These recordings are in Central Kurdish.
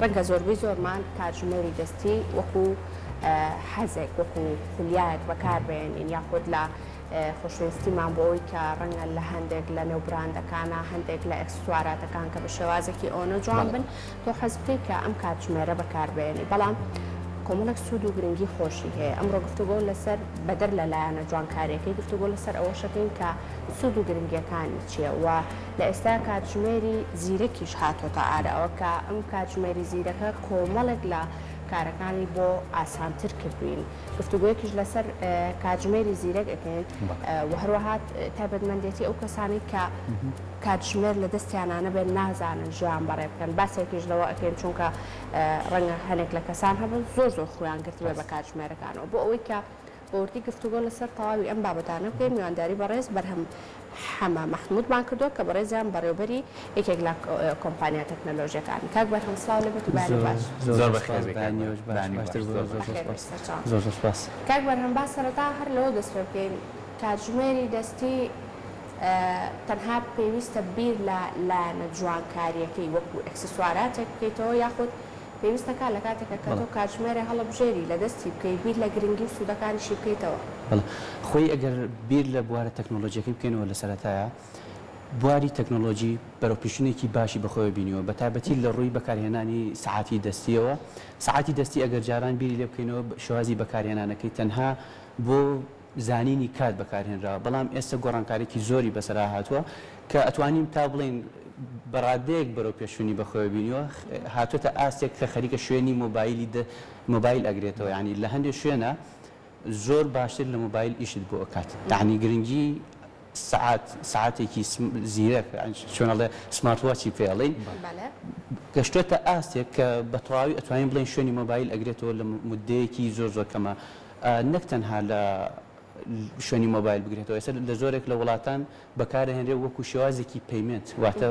ڕەنگە زۆربەی زۆرمان کاتژمێری دەستی وەکو حەزێک، وەکو خولیایەک بەکاربهێنین، یاخود لە خۆشەویستیمان بۆ ئەوەی کە ڕەنگە لە هەندێک لە نێو براندەکانا، هەندێک لە ئێکسسواراتەکان کە بە شێوازێکی ئەوەنە جوان بن، تۆ حەز بکەیت کە ئەم کاتژمێرە بەکاربهێنی. بەڵام کۆمەڵێک سوود و گرنگی خۆشی هەیە. ئەمڕۆ گفتوگۆ لەسەر بەدەر لە لایەنە جوانکارییەکەی، گفتوگۆ لەسەر ئەوەشەکەین کە سوود و گرنگییەکانی چییە و لە ئێستا کاتژمێری زیرەکیش هاتۆتە ئاراوە کە ئەم کاتژمێری زیرەکە کۆمەڵێک لە کارەکانی بۆ ئاسانتر کردوین. گفتوگۆیەکیش لەسەر کاتژمێری زیرەک ئەکەین و هەروەها تایبەتمەندێتی ئەو کەسانەی کە کاتژمێر لە دەستیانا نەبێت نازانن ژیان بەڕێ بکەن. باسێکیش لەوە ئەکەین چونکە ڕەنگە هەنێک لە کەسان هەبن زۆر زۆر خویان گرتبێ بە کاتژمێرەکانەوە بۆ ئەوەی کە بە وردی گفتوگۆ لەسەر تەواوی ئەم بابەتانە بکەین، میوانداری بەڕێز بەرهەم حەمە مەحمودمان کردووە کە بەڕێزیان بەڕێوبەری یەکێک لە کۆمپانیا تەکنەلۆژیەکانن. کاک بەرهەم سڵاو لێبێت و بەیانی باش. زۆر بەخێر بێی کاک بەرهەم. بەیانی باش. بەخێر بێی سەرچاوم. کاک بەرهەم با سەرەتا هەر لەوە دەست پێ بکەین، کاتژمێری دەستی تەنها پێویستە بیر لە لایەنە جوانکارییەکەی وەکو ئێکسسواراتێک بکەیتەوە یاخود پێویست دەکات لە کاتێکا کە تۆ کاتژمێرێ هەڵەبژێری لە دەستی بکەی بیر لە گرنگی و سوودەکانیشی بکەیتەوە. بەڵێ خۆی ئەگەر بیر لە بوارە تەکنۆلۆجیەکەی بکەینەوە لە سەرەتایا بواری تەکنۆلۆجی بەرەوپیشچونێکی باشی بەخۆیەوە بینیوە بەتایبەتی لە ڕووی بەکارهێنانی سەعاتی دەستیەوە سەعاتی دەستی ئەگەر جاران بیری لێ بکەینەوە شێوازی بەکارهێنانەکەی تەنها بۆ زانینی کات بەکارهێنراوە، بەڵام ئێستا گۆڕانکاریی زۆری بەسەرا هاتووە کە ئەتوانین تا بڵێین بە ڕادەیەک بەرەو پێشچوونی بەخۆیەوە بینیوە، هاتووەتە ئاستێک کە خەریکە شوێنی مۆبایلی مۆبایل ئەگرێتەوە، یانی لە هەندێک شوێنا زۆر باشتر لە مۆبایل ئیشت بۆ ئەکات، یانی گرنگی سەعات سەعاتێکی زیرەک چۆن ئەڵێ smart watch ی پێ ئەڵێین گەشتۆتە ئاستێک کە بە تەواوی ئەتوانین بڵێین شوێنی مۆبایل ئەگرێتەوە لە موددەیەکی زۆر زۆر کەمە. نەک تەنها لە شوێنی مۆبایل بگرێتەوە، ئێستا لە زۆرێک لە وڵاتان بەکارئەهێنرێت وەکو شێوازێکی payment، واتە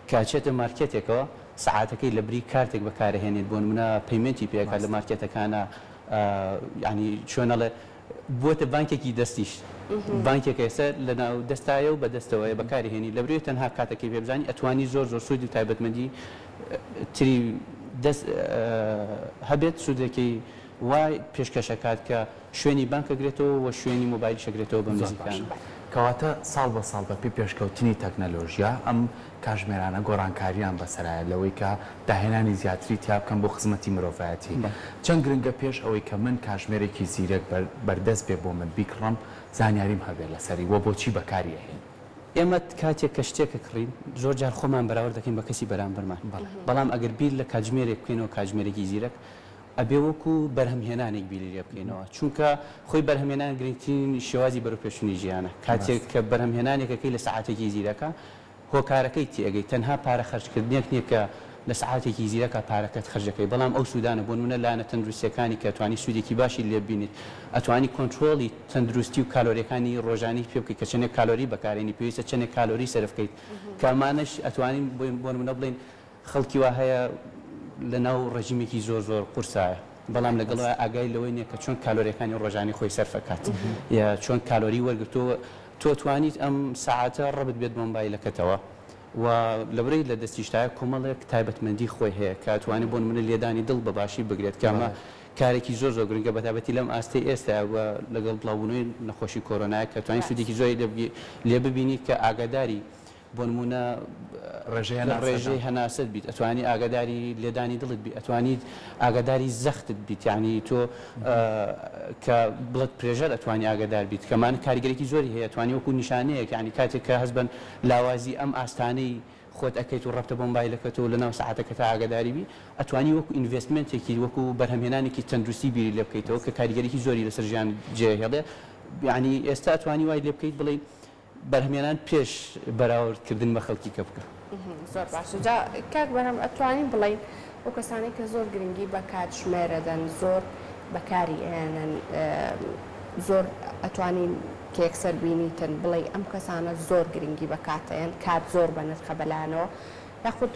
کە ئەچێتە مارکێتێکەوە سەعاتەکەی لە بری کارتێک بەکارئەهێنێت، بۆ نمونە payment ی پێ ئەکات لە مارکێتەکانا، یانی چۆن ئەڵێ بووەتە بانکێکی دەستیش، بانکێکە ئێستا لەناو دەستایە و بە دەستەوەیە بەکاری هێنی لەبری تەنها کاتەکەی پێ بزانی ئەتوانی زۆر زۆر سوودی و تایبەتمەندی تری دەست هەبێت سوودێکی وای پێشکەش ئەکات کە شوێنی بانک ئەگرێتەوە و شوێنی مۆبایلیش ئەگرێتەوە بەم زۆر باشە. نزیکانە. کەواتە ساڵ بە ساڵ بە پێی پێشکەوتنی تەکنەلۆژیا ئەم کاژمێرانە گۆڕانکارییان بەسەرایە لەوەی کە داهێنانی زیاتری تیا بکەن بۆ خزمەتی مرۆڤایەتی. بەڵێ. چەند گرنگە پێش ئەوەی کە من کاژمێرێکی زیرەک بەردەست بێ بۆ من بیکڕم زانیاریم هەبێ لەسەری و بۆچی بەکاری ئەهێنم. ئێمە کاتێک کە شتێک ئەکڕین زۆر جار خۆمان بەراورد دەکەین بە کەسی بەرامبەرمان. بەڵێ. بەڵام ئەگەر بیر لە کاتژمێرێک بکەینەوە کاتژمێرێکی زیرەک ئەبێ وەکو بەرهەمهێنانێک بیری لێ بکەینەوە، چونکە خۆی بەرهەمهێنان گرنگترین شێوازی بەرەوپێشچوونی ژیانە، کاتێک کە بەرهەمهێنانێک ئەکەی لە سەعاتێکی زیرەکا هۆکارەکەی تێئەگەی، تەنها پارە خەرجکردنێک نیە کە لە سەعاتێکی زیرەکا پارەکەت خەرج ئەکەی، بەڵام ئەو سوودانە بۆ نموونە لایەنە تەندروستیەکانی کە ئەتوانی سوودێکی باشی لێ ببینیت، ئەتوانی کۆنترۆڵی تەندروستی و کالۆریەکانی ڕۆژانەی پێ بکەیت کە چەندێک کالۆری بەکارێنی پێویستە چەندێک کالۆری سەرف کەیت کە ئەمانەش ئەتوانین بۆ نموونە بڵێین خەڵکی وا هەیە لە ناو ڕێژیمێکی زۆر زۆر قورسایە بەڵام لەگەڵ ئەوە ئاگای لەوەی نیە کە چۆن کالۆریەکانی ڕۆژانەی خۆی سەرف ئەکات یا چۆن کالۆری وەرگرتووە تۆ توانیت ئەم سەعاتە ڕەبت بێت بە مۆبایلەکەتەوە و لەبرەی لە دەستیشتایە کۆمەڵێک تایبەتمەندی خۆی هەیە کە ئەتوانێت بۆ نمونە لێدانی دڵ بە باشی بگرێت کە ئەمە کارێکی زۆر زۆر گرنگە بەتایبەتی لەم ئاستەی ئێستا و لەگەڵ بڵاوبوونەوەی نەخۆشی کۆرۆنایە کە توانین سوودێکی زۆری لێ ببینی کە ئاگاداری بۆ نموونە ڕێژەی هەناسەت بیت، ئەتوانی ئاگاداری لێدانی دڵت بیت، ئەتوانیت ئاگاداری زەختت بیت، یانی تۆ کە blood pressure ئەتوانی ئاگادار بیت، کە ئەمانە کاریگەرێکی زۆری هەیە، ئەتوانی وەکوو نیشانەیەک یانی کاتێک کە هەست بە لاوازی ئەم ئاستانەی خۆت ئەکەیت و ڕەبتە بۆ مۆبایلەکەت و لەناو سەعاتەکەتا ئاگاداری بی، ئەتوانی وەکوو investment ێکی وەکوو بەرهەمهێنانێکی تەندروستی بیری لێ بکەیتەوە کە کاریگەریی زۆری لەسەر ژیانت جێ ئەهێڵێ، یانی ئێستا ئەتوانی وای لێ بکەیت بڵێی بەرهەمهێنان پێش بەراورد کردن بە خەڵکی کە بکە. زۆر باشە جا کاک بەرهەم ئەتوانین بڵێین ئەو کەسانەی کە زۆر گرنگی بە کاتژمێر ئەدەن زۆر بەکاری ئەیەنن زۆر ئەتوانین کە یەکسەر بینیتن بڵێی ئەم کەسانە زۆر گرنگی بە کات ئەیەن کات زۆر بەنرخە بەلایانەوە یاخود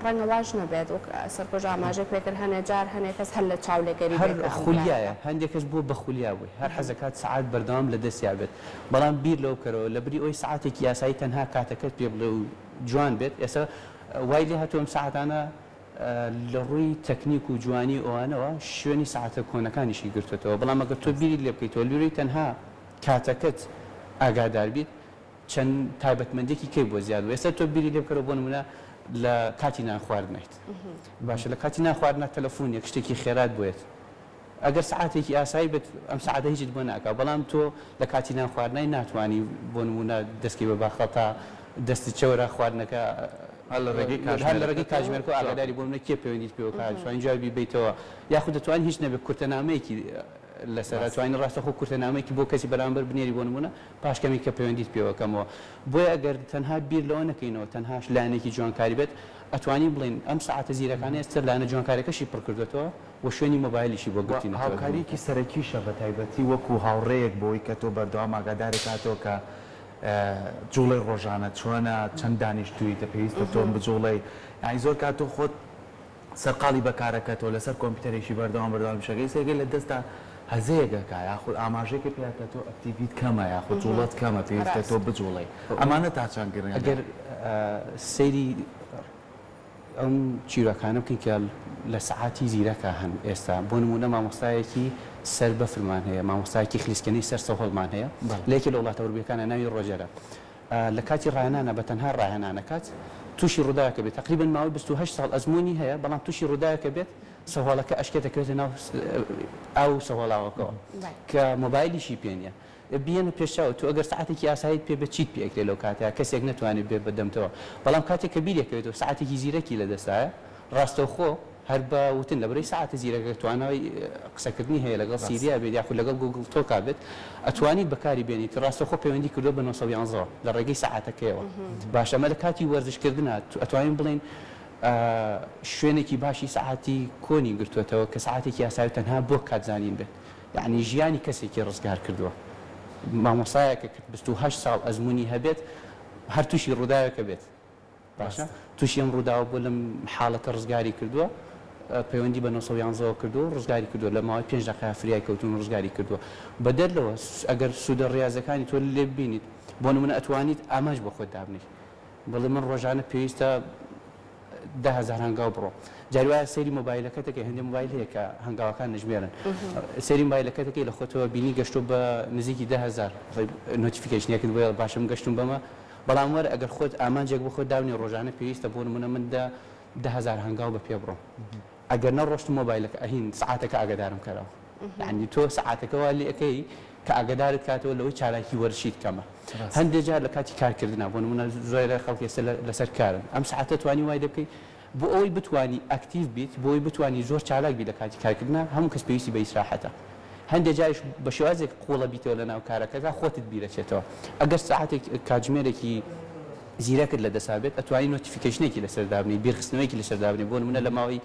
ڕەنگە واش نەبێت وەک سەرکۆش ئاماژەی پێکرد هەنێ جار هەنێ کەس هەر لە چاولێکەری هەر بێ کە ئەم خولیایە کارە. هەندێک کەس بووە بە خولیا بۆی هەر حەزەکات سەعات بەردەوام لە دەستیا بێت بەڵام بیر لەوە بکەرەوە لە بری ئەوەی سەعاتێکی ئاسایی تەنها کاتەکەت پێ بڵێ و جوان بێت ئێستا وای لێ هاتووە ئەم سەعاتانە. لە ڕووی تەکنیک و جوانی ئەوانەوە شوێنی سەعاتە کۆنەکانیشی گرتوێتەوە، بەڵام ئەگەر تۆ بیری لێ بکەیتەوە لوێی تەنها کاتەکەت ئاگادار بیت چەند تایبەتمەندێکی کەی بۆ زیاد بوو. ئێستا تۆ بیری لێ بکەرەوە بۆ نمونە لە کاتی نان خواردنیت باشە لە کاتی نان خواردنا تەلەفۆنێک شتێکی خێرات بۆیەت ئەگەر سەعاتێکی ئاسایی بێت ئەم سەعاتە هیچت بۆ ناکا بەڵام تۆ لە کاتی نان خواردنای ناتوانی بۆ نمونە دەستکەی بە باخەڵ تا دەستت چەورە خواردنەکە هەر لە ڕێگەی هەر لە ڕێگەی کاتژمێرەکەتەوە کاتژمێرەکەوە ئاگاداری بۆ نمونە کێ پەیوەندیت پێوە کا توانی جوابی بەیتەوە یاخود دەتوانی هیچ نەبێت کورتە نامەیەکی لەسەرە توانی ڕاستەخۆ کورتە نامەیەکی بۆ کەسی بەرامبەر بنێری بۆ نمونە پاش کەمێک کە پەیوەندیت پێوە کەمەوە بۆیە ئەگەر تەنها بیر لەوە نەکەینەوە تەنهاش لایەنێکی جوانکاری بێت ئەتوانین بڵێین ئەم سەعاتە زیرەکانە ئێستا لایەنە جوانکاریەکەشی پڕ کردۆتەوە و شوێنی مۆبایلیشی بۆ و گرتینەتەوە. هاوکاریەکی سەرەکیشە بە تایبەتی وەکو هاوڕێیەک بۆی کە تۆ بەردەوام ئاگادارێک کاتەوە کە جوڵەی ڕۆژانە چۆنە چەند دانیشتوویتە پێویستە تۆم بجوڵێی یانی زۆر کات تۆ خۆت سەرقاڵی بە کارەکەتەوە لەسەر کۆمپیوتەرێکی بەردەوام بەردەوام ئیشەکەی سەیرکەی لە دەستا هەزەیەک ئەکا یاخود ئاماژەیەکە پێ ئەکا تۆ active یت کەمە یاخود جوڵەت کەمە پێویستە تۆ ڕاست. بجوڵێی ئەمانە تا چەند گرنگە؟ ئەگەر سەیری ئەم چیرۆکانە بکەین کە لە سەعاتی زیرەکا هەن ئێستا بۆ نموونە مامۆستایەکی سەر بەفرمان هەیە مامۆستایەکی خلیسکێنەی سەر سەهۆڵمان هەیە لە یەکێ لە وڵاتە ئەوروپیەکانا ناوی ڕۆجەرە لە کاتی ڕاهێنانا بە تەنها ڕاهێنانەکات تووشی ڕووداوێکە بێت تەقریبەن ماوەی 28 ساڵ ئەزموونی هەیە بەڵام تووشی ڕووداوێکە بێت سەهۆڵەکە ئەشکێت دەکەوێتە ناو ئاو سەهۆڵاوەکەوە کە مۆبایلیشی پێ نییە بیەنە پێش چاوت تۆ ئەگەر سەعاتێکی ئاساییت پێ بێت چیت پێ ئەکرێ لەو کاتەیا کەسێک نەتوانێت بێ بە دەمتەوە بەڵام کاتێک کە بیرێکەوێتەوە سەعاتێکی زیرەکی لە دەستایە ڕاستەوخۆ هەر بە وتن لەبەرەی سەعاتە زیرەکەکە توانای قسەکردنی هەیە لەگەڵ سیریا بێت یاخود لەگەڵ گوگڵ تۆکا بێت ئەتوانیت بەکاری بێنیت ڕاستەوخۆ پەیوەندی کردووە بە 911 لە ڕێگەی سەعاتەکەیەوە باشە ئەمە لە کاتی وەرزشکردنا ئەتوانین بڵێین شوێنێکی باشی سەعاتی کۆنی گرتووەتەوە کە سەعاتێکی ئاسایی و تەنها بۆ کاتزانین بێت یەعنی ژیانی کەسێکی ڕزگار کردووە مامۆستایەکە کە 28 ساڵ ئەزموونی هەبێت هەر تووشی ڕووداوێکە بێت باشە توشی ئەم ڕووداوە بووە لەم حاڵەتە ڕزگاری کردووە پەیوەندی بە 911 ەوە کردووە و ڕزگاری کردووە لە ماوەی پێنج دەقەیا فریای کەوتوون و ڕزگاری کردووە بەدەر لەوە ئەگەر سوودە ڕیازەکانی تۆ لێ ببینیت بۆ نمونە ئەتوانیت ئامانج بۆ خۆت دابنێیت بڵێ من ڕۆژانە پێویستە 10,000 هەنگاو بڕۆم جاری وایە سەیری مۆبایلەکەت دەکەی هەندێک مۆبایل هەیە کە هەنگاوەکان نەژمێرن سەیری مۆبایلەکەت دەکەی لە خۆتەوە بینی گەشتووە بە نزیکی 10,000 notification ێکت بۆ باشە من گەشتوم بەمە بەڵام وەرە ئەگەر خۆت ئامانجێک بۆ خۆت دابنێی ڕۆژانە پێویستە بۆ نموونە من دە 10000 هەنگاو بە پێ بڕۆم ئەگەر نەڕۆشتم مۆبایلەکە ئەهین سەعاتەکە ئاگادارم کەرەوە یعنی تۆ سەعاتەکە وا لێ ئەکەی کە ئاگادارت کاتەوە لەوەی چالاکی وەرزشیت کەمە هەندێک جار لە کاتی کارکردنا بۆ نموونە زۆر خەڵک ئێستا لەسەر کارن ئەم سەعاتە توانی وای لێ بکەی بۆ ئەوەی بتوانی active بیت، بۆ ئەوەی بتوانی زۆر چالاک بیت لە کاتی کارکردنا، هەموو کەس پێویستی بە ئیسراحەتە. هەندێ جاریش بە شێوازێک قووڵە بیتەوە لە ناو کارەکەتا خۆتت بیرەچێتەوە. ئەگەر سەعاتێک کاتژمێرێکی زیرەکت لە دەسا بێت ئەتوانی notification ێکی لەسەر دابنێی، بیرخستنەوەیەکی لەسەر دابنێی، بۆ نموونە لە ماوەی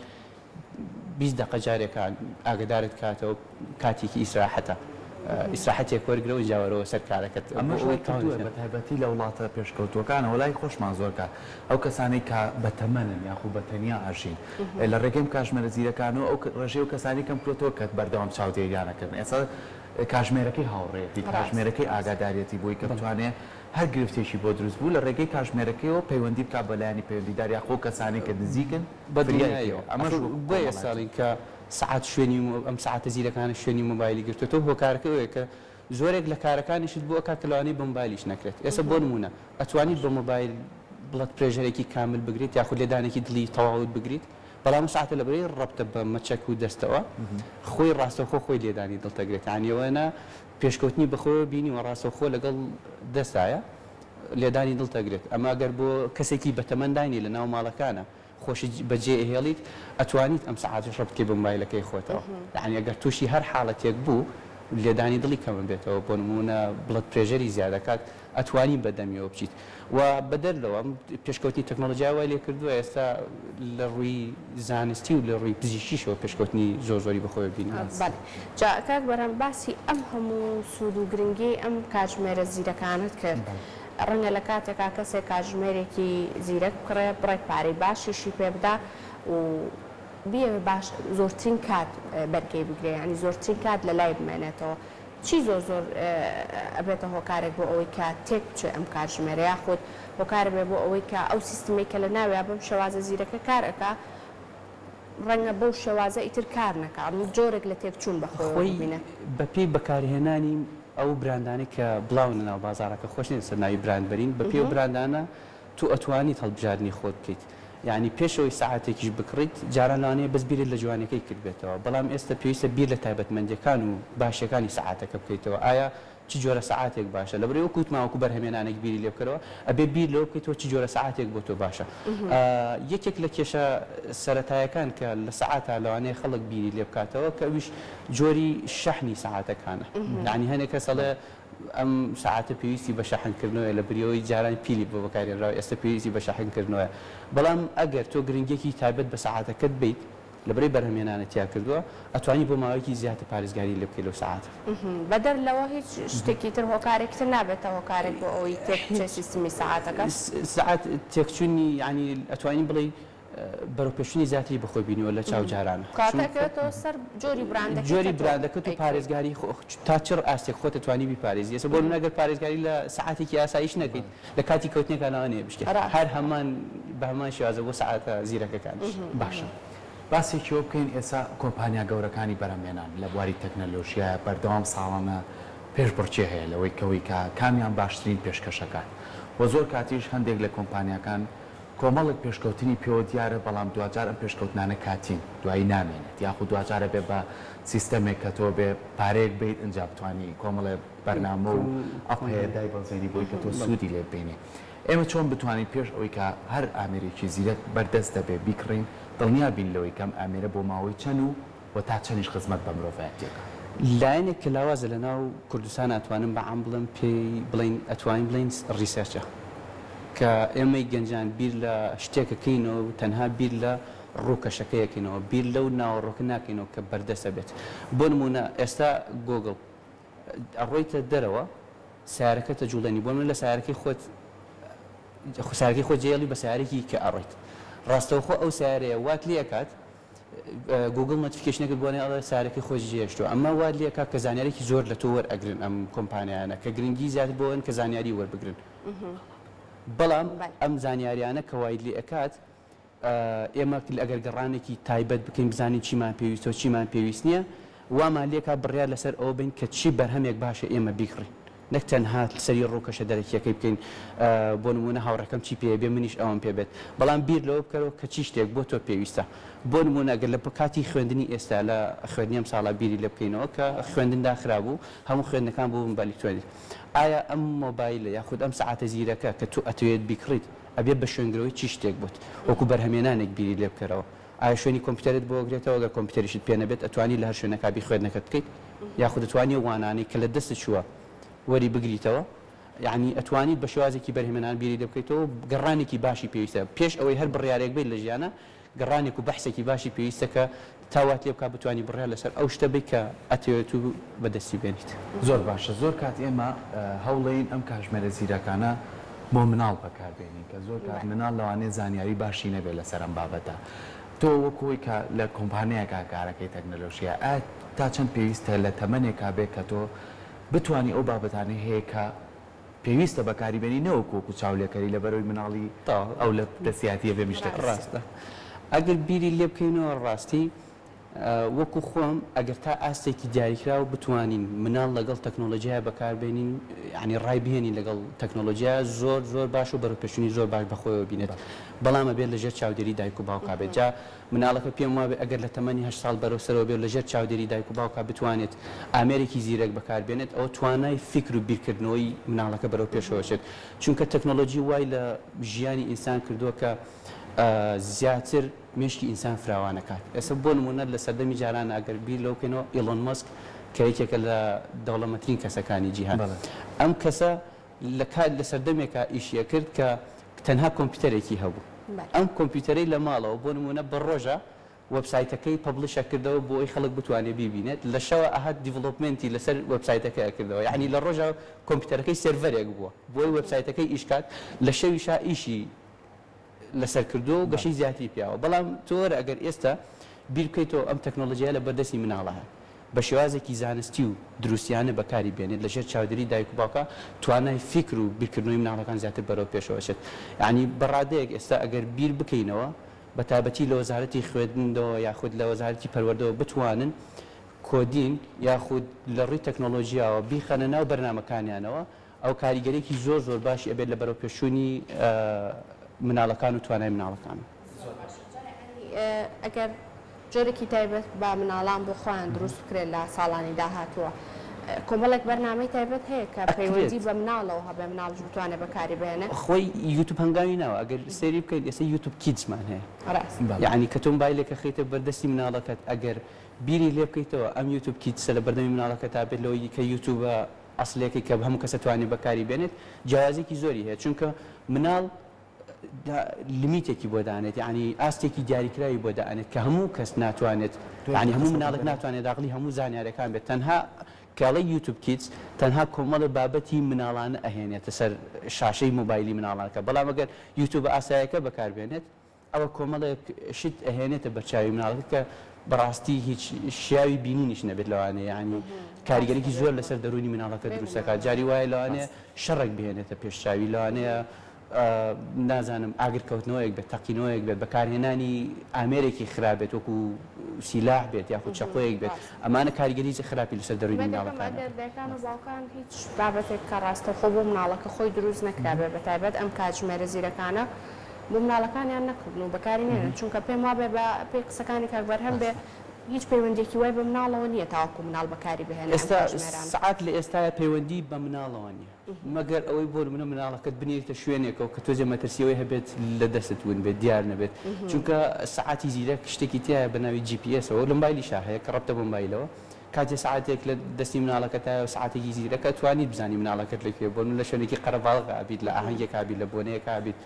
20 دەقە جارێکا ئاگەدارت کاتەوە کاتێکی ئیسراحەتە ئیسراحەتێک وەرگرە و ئینجا وەرەوە سەر کارەکەت بۆ ئەمەش ئەوەی وای کردووە تەواوی بە تایبەتی لە وڵاتە پێشکەوتووەکانەوە لای خۆشمان زۆر کات ئەو کەسانەی کە بەتەمەنن یاخود بە تەنیا ئەژین لە ڕێگەی ئەم کاژمێرە زیرەکانەوە ئەو ڕێژەی ئەو کەسانەی کەم کرۆتەوە کە بەردەوام چاودێریان ئەکردن ئێستا کاژمێرەکەی هاوڕێیەتی ڕاستە کاژمێرەکەی ڕاستە. ئاگاداریەتی بۆی کە بتوانێ هەر گرفتێکی بۆ دروست بوو لە ڕێگەی کاژمێرەکەیەوە پەیوەندی بکات بە لایەنی پەیوەندیدار یاخۆ ئەو کەسانەی کە نزیکن بە فریای دڵنیاییەوە بکەوێت ئەمەش ئەخر وەکو بۆیە کۆمەڵایەتی. ساڵین کە سەعات شوێنی ئەم سەعاتە زیرەکانە شوێنی مۆبایلی گرتۆتەوە هۆکارەکەی ئەوەیە کە زۆرێک لە کارەکانیشت بۆ ئەکات کە لەوانەیە بە مۆبایلیش نەکرێت ئێستا بۆ نموونە ئەتوانیت بە مۆبایل blood pressure ێکی کامل بگریت یاخود لێدانێکی دڵی تەواوت بگریت بەڵام ئەو سەعاتە لەبەرەی ڕەبتە بە مەچەک و دەستەوە خۆی ڕاستەوخۆ خۆی لێدانی دڵ دەگرێت یانی ئەوەنە پێشکەوتنی بەخۆیەوە بینیوە ڕاستەوخۆ لەگەڵ دەستایە لێدانی دڵ دەگرێت ئەمە ئەگەر بۆ کەسێکی بەتەمەن داینی لە ناو ماڵەکانە خۆشت بەجێ ئەهێڵیت ئەتوانیت ئەم سەعاتەش ڕەبت کەی بە مۆبایلەکەی خۆتەوە یەعنی ئەگەر توشی هەر حاڵەتێک بوو لێدانی دڵی کەم ئەبێتەوە بۆ نموونە blood pressure ی زیاد ئەکات ئەتوانی بە دەمیەوە بچیت و بەدەر لەوە پێشکەوتنی تەکنۆلۆجیا وای لێ کردووە ئێستا لە ڕووی زانستی و لە ڕووی پزیشکیشەوە پێشکەوتنی زۆر زۆری بەخۆیەوە بینیوە. بەڵێ جا کاک بەرهەم باسی ئەم هەموو سوود و گرنگیەی ئەم کاتژمێرە زیرەکانەت کرد ڕەنگە لە کاتێکا کەسێک کاتژمێرێکی زیرەک بکڕێ بڕێک پارەی باشیشی پێ بدا و بیەوێ باش زۆرترین کات بەرگەی بگرێ یانی زۆرترین کات لە لای بمێنێتەوە چی زۆر زۆر ئەبێتە هۆکارێک بۆ ئەوەی کە تێک بچێ ئەم کاتژمێرە یاخود هۆکار بێ بۆ ئەوەی کە ئەو سیستمەی کە لە ناویا بەم شێوازە زیرەکە کار ئەکا. ڕەنگە بەو شێوازە ئیتر کار نەکا، ئەمە جۆرێک لە تێکچوون بە خۆیەوە خۆی ببینێ. بەپێی بەکارهێنانی ئەو براندانەی کە بڵاون لەناو بازاڕەکە خۆش نیە لەسەر ناوی براند بەرین، بەپێی ئەو براندانە تۆ ئەتوانیت هەڵبژاردنی خۆت بکەیت یانی پێش ئەوەی سەعاتێکیش بکڕیت جاران لەوانەیە بەس بیرت لە جوانیەکەی کردبێتەوە بەڵام ئێستا پێویستە بیر لە تایبەتمەندیەکان و باشیەکانی سەعاتەکە بکەیتەوە ئایا چ جۆرە سەعاتێک باشە لەبەرئەوەی وەکو وتمان وەکو بەرهەمێنانێک بیری لێ بکەرەوە ئەبێ بیر لەوە بکەیتەوە چ جۆرە سەعاتێک بۆ تۆ باشە یەکێک لە کێشە سەرەتایەکان کە لە سەعاتا لەوانەیە خەڵک بیری لێ بکاتەوە کە ئەویش جۆری شەحنی سەعاتەکانە یانی هەنێک کەس ئەڵێ ئەم سەعاتە پێویستی بە شەحن کردنەوەیە لە بریەوەی جاران پیلی بۆ بەکارهێنراوە ئێستا پێویستی بە شەحن کردنەوەیە بەڵام ئەگەر تۆ گرنگیەکی تایبەت بە سەعاتەکەت بەیت لەبەرەی بەرهەمهێنانت تیا کردووە ئەتوانی بۆ ماوەیەکی زیاتر پارێزگاری لێ بکەیت لەو سەعاتە. بەدەر لەوە هیچ شتێکی تر هۆکارێکی تر نابێتە هۆکارێک بۆ ئەوەی تێک بچێت سیستمی سەعاتەکە؟ سەعات تێکچوونی یانی ئەتوانین بڵێی بەرەوپێشچوونی زیاتری بەخۆی بینیوە لە چاو جاران. کەواتە ئەکەوێتەوە سەر جۆری براندەکەی کە جۆری براندەکەت و پارێزگاری تا چ ئاستێک خۆت ئەتوانی بیپارێزی. ئێستا بۆ نمونە ئەگەر پارێزگاری لە سەعاتێکی ئاساییش نەکەیت لە کاتی کەوتنێکا لەوانەیە بشکێت. هەر هەمان بە هەمان شێوازە بۆ سەعاتە زیرەکەکانیش. باشە باسێکی ئەوە بکەین ئێستا کۆمپانیا گەورەکانی بەرهەمهێنان لە بواری تەکنەلۆژیایە بەردەوام ساڵانە پێشبڕکێ هەیە لەوەی کەوەی کە کامیان باشترین پێشکەشەکات و زۆر کاتیش هەندێک لە کۆمپانیاکان کۆمەڵێک پێشکەوتنی پێوە دیارە، بەڵام دواجار ئەم پێشکەوتنانە کاتین، دوایی نامێنێت، یاخود دواجار ئەبێ بە سیستەمێک کە تۆ بێ پارەیەک بەیت ئینجا بتوانی کۆمەڵێ بەرنامە و ئەپ هەیە دایبەزێنی بۆی کە تۆ سوودی لێ ببینی. ئێمە چۆن بتوانین پێش ئەوەی کە هەر ئامێرێکی زیرەک بەردەست دەبێ بیکڕین، دڵنیا بین لەوەی کە ئەم ئامێرە بۆ ماوەی چەند و و تا چەندیش خزمەت بە مرۆڤایەتی ئەکات؟ لایەنێک کە لاوازە لە ناو کوردستان ئەتوانم بە عام بڵێم پێی بڵێین ئەتوانین بڵێین research ە کە ئێمەی گەنجان بیر لە شتێک ئەکەینەوە و تەنها بیر لە ڕووکەشەکەی ئەکەینەوە بیر لەو ناوەڕۆکە ناکەینەوە کە بەردەست ئەبێت بۆ نموونە ئێستا گۆگڵ ئەڕۆیتە دەرەوە سەیارەکەت ئەجوڵێنی بۆ نموونە لە سەیارەکەی خۆت سەیارەکەی خۆت جێیەڵی بە سەیارەیەکی کە ئەڕۆیت ڕاستەوخۆ ئەو سەیارەیە وات لێ ئەکات گوگڵ notification ێکت بۆ نێ ئەڵێ سارەکەی خۆی جێهێشتووە ئەمە وات لێکا کە زانیاریی زۆر لە تۆ وەرئەگرن ئەم کۆمپانیایانە کە گرنگی زیاتر بۆ ئەن کە زانیاری وەربگرن بەڵام ئەم زانیاریانە کە وای لێ ئەکات ئێمە ئەگەر گەڕانێکی تایبەت بکەین بزانین چیمان پێویستە و چیمان پێویست نییە وامان لێکا بڕیار لەسەر ئەوە بین کە چی بەرهەمێک باشە ئێمە بیکڕین نەک تەنها سەری ڕووکەشە دەرەکییەکەی بکەین، بۆ نموونە هاوڕێکەم چی پێیە بێ منیش ئەوەم پێ بێت، بەڵام بیر لەوە بکەرەوە کە چی شتێک بۆ تۆ پێویستە. بۆ نموونە گەر لە کاتی خوێندنی ئێستا لە خوێندنی ئەم ساڵە بیری لێ بکەینەوە کە خوێندن داخرابوو، هەموو خوێندنەکان بووبوون بە ئەلیکترۆنی. ئایا ئەم مۆبایلە یاخود ئەم سەعاتە زیرەکە کە تۆ ئەتەوێت بیکڕیت ئەبێ بە شوێنگرەوەی چی شتێک بۆت؟ وەکو بەرهەمێنانێک بیری لێ بکەرەوە. ئایا شوێنی کۆمپیوتەرت بۆ ئەگرێتەوە؟ گەر کۆمپیوتەریشت پێ نەبێت ئەتوانی لە هەر شوێنەکا بی خوێندنەکەت بکەیت؟ یاخود ئەتوانی ئەو وانانەی کە لە دەستت چووە وەری بگریتەوە؟ یەعنی ئەتوانیت بە شێوازێکی بەرهەمێنان بیری لێ بکەیتەوە و گەڕانێکی باشی پێویستە پێش ئەوەی هەر بڕیارێک بەیت لە ژیانا گەڕانێک و بەحسێکی باشی پێویستە کە تا وات لێ بکات بتوانی بڕیار لەسەر ئەو شتە بەی کە ئەتەوێت و بەدەستی بێنیت. زۆر باشە زۆر کات ئێمە هەوڵەین ئەم کاژمێرە زیرەکانە بۆ مناڵ بەکار بێنین کە زۆر کات مناڵ لەوانەیە زانیاری باشی نەبێت لەسەر ئەم بابەتە تۆ وەکو ئەوەی کە لە کۆمپانیایەکا کارەکەی تەکنەلۆژیایە ئایا تا چەند پێویستە لە تەمەنێکا بێت کە تۆ بتوانی ئەو بابەتانەی هەیە کە پێویستە بەکاری بێنی نەوەکو وەکو چاولێکەری لەبەرئەوەی مناڵی ئەو لە دەستیاتیە بێ میشتەکە ڕاستە ئەگەر بیری لێ بکەینەوە ڕاستی وەکو خۆم ئەگەر تا ئاستێکی دیاریکراو بتوانین مناڵ لەگەڵ تەکنۆلۆجیای بەکاربێنین یانی ڕای بهێنین لەگەڵ تەکنۆلۆجیا زۆر زۆر باش و بەرەوپێشچوونی زۆر باش بەخۆیەوە بینێت بەڵام ئەبێت لەژێر چاودێری دایک و باوکا بێت جا مناڵەکە پێم وابێ ئەگەر لە تەمەنی هەشت ساڵ بەرەو سەرەوە بێت و لەژێر چاودێری دایک و باوکا بتوانێت ئامێرێکی زیرەک بەکاربێنێت ئەوە توانای فیکر و بیرکردنەوەی مناڵەکە بەرەو پێشەوە چێت چونکە تەکنۆلۆجی وای لە ژیانی ئینسان کردووە کە زیاتر مێشکی ئینسان فراوان ئەکات ئێستا بۆ نموونە لە سەردەمی جاران ئەگەر بیر لەوە بکەینەوە ئیڵۆن مەسک کە یەکێکە لە دەوڵەمەترین کەسەکانی جیهان ئەم کەسە لە کات لە سەردەمێکا ئیشی ئەکرد کە تەنها کۆمپیوتەرێکی هەبوو ئەم کۆمپیوتەرەی لە ماڵەوە بۆ نموونە بە ڕۆژە وێبسایتەکەی publish ئەکردەوە بۆ ئەوەی خەڵک بتوانێت بیبینێت لە شەوە ئەهات development ی لەسەر وێبسایتەکە ئەکردەوە یەعنی لە ڕۆژا کۆمپیوتەرەکەی سێرڤەرێک بووە بۆی وێبسایتەکەی ئیش کات لە شەویشا ئیشی لەسەر کردووە و گەشەی زیاتری پیاوە بەڵام تۆ وەرە ئەگەر ئێستا بیر بکەیتەوە ئەم تەکنۆلۆجیایە لە بەردەستی مناڵە هەیە بە شێوازێکی زانستی و دروستیانە بەکاری بێنێت لە ژێر چاودێری دایک و باوکا توانای فیکر و بیرکردنەوەی مناڵەکان زیاتر بەرەو پێشەوە چێت یانی بە ڕادەیەک ئێستا ئەگەر بیر بکەینەوە. بە تایبەتی لە وەزارەتی خوێندنەوە یاخود لە وەزارەتی پەروەردەوە بتوانن coding یاخود لە ڕووی تەکنۆلۆژیاوە بیخەنە ناو بەرنامەکانیانەوە ئەوە کاریگەریەکی زۆر زۆر باشی ئەبێت لە بەرەوپێشچوونی مناڵەکان و توانای مناڵەکان. زۆر باشە جا یەعنی ئەگەر جۆرێکی تایبەت بە مناڵان بۆ خۆیان دروست بکرێت لە ساڵانی داهاتووە کۆمەڵێک بەرنامەی تایبەت هەیە کە پەیوەندی ئەکرێت. بە مناڵەوە هەبێ مناڵیش بتوانێت بەکاری بهێنێ؟ خۆی یوتوب هەنگاوی ناوە ئەگەر سەیری بکەین ئێستا یوتوب Kids مان هەیە ڕاستە. بەڵێ. یەعنی کە تۆ مۆبایلێک ئەخەیتە بەردەستی مناڵەکەت ئەگەر بیری لێ بکەیتەوە ئەم یوتوب Kids ە لە بەردەمی مناڵەکەتا بێت لەوەی کە یوتوبە ئەسڵیەکەی کە هەموو کەس ئەتوانێت بەکاری بێنێت جیاوازیەکی زۆری هەیە چونکە مناڵ limit ێکی بۆ دانێت یانی ئاستێکی دیاریکراوی بۆ دائەنێت کە هەموو کەس ناتوانێت یانی هەموو مناڵێک ناتوانێت داخلی هەموو زانیارەکان بێت تەنها کەڵی یوتوب Kids تەنها کۆمەڵێ بابەتی مناڵانە ئەهێنێتە سەر شاشەی مۆبایلی مناڵانەکە بەڵام ئەگەر یوتوبە ئاسایەکە بەکاربێنێت ئەوە کۆمەڵێک شت ئەهێنێتە بەرچاوی مناڵەکە کە بەڕاستی هیچ شیاوی بینینیش نەبێت لەوانەیە یانی کاریگەریی زۆر لەسەر دەروونی مناڵەکە دروست دەکات جاری وایە لەوانەیە شەڕێک بهێنێتە پێش چاوی لەوانەیە نازانم ئاگر کەوتنەوەیەک بێت تەقینەوەیەک بێت بەکارهێنانی ئامێرێکی خراپ بێت وەکو سیلاح بێت یاخود چەقۆیەک بێت ئەمانە کاریگەریی خراپی لەسەر دەروونی ئومێد دەکەم مناڵەکان ئەگەر هەبێت. دایکان و باوکان هیچ بابەتێک کە ڕاستەوخۆ بۆ مناڵەکە خۆی دروست نەکرابێ بەتایبەت ئەم کاتژمێرە زیرەکانە بۆ مناڵەکانیان نەکڕن و بەکاری نێنن چونکە پێم وابێ بە پێی قسەکانی کاک بەرهەم بێ هیچ پەیوەندیەکی وای بە مناڵەوە نیە تاوەکو مناڵ بەکاری بهێنێ ئەم ئێستا کاتژمێرانە. سەعات لە ئێستایا پەیوەندی بە مناڵەوە نیە مەگەر ئەوەی بۆ نمونە مناڵەکەت بنێریتە شوێنێکەوە کە تۆزێ مەترسی ئەوەی هەبێت لە دەستت ون بێت دیار نەبێت چونکە سەعاتی زیرەک شتێکی تیایە بە ناوی GPS ەوە لە مۆبایلیشا هەیە کە ڕەبتە بە مۆبایلەوە کاتێ سەعاتێک لە دەستی مناڵەکەتایە و سەعاتێکی زیرەکە توانیت بزانی مناڵەکەت لە کوێ بۆ نمونە لە شوێنێکی قەرەباڵغا بیت لە ئاهەنگێکا بیت لە بۆنەیەکا بیت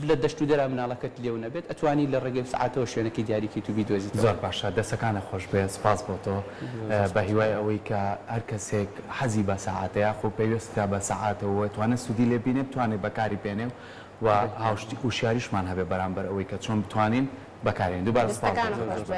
لە دەشت و دەرا مناڵەکەت لێو نەبێت ئەتوانی لە ڕێگەی سەعاتەوە شوێنەکەی دیاری کەیت و بیدۆزیتەوە. زۆر باشە دەسەکانت خۆش بێت سوپاس بۆ تۆ بە هیوای ئەوەی کە هەر کەسێک حەزی بە سەعاتە یاخۆ پەیوەستە بە سەعاتەوە و توانێت سوودی لێ بینێ بتوانێت بەکاری بێنێ و هاوشتی وشیاریشمان هەبێ بەرامبەر ئەوەی کە چۆن بتوانین بەکارێن دووبارە سوپاس بۆ دەستەکانت تۆ. خۆش بێت.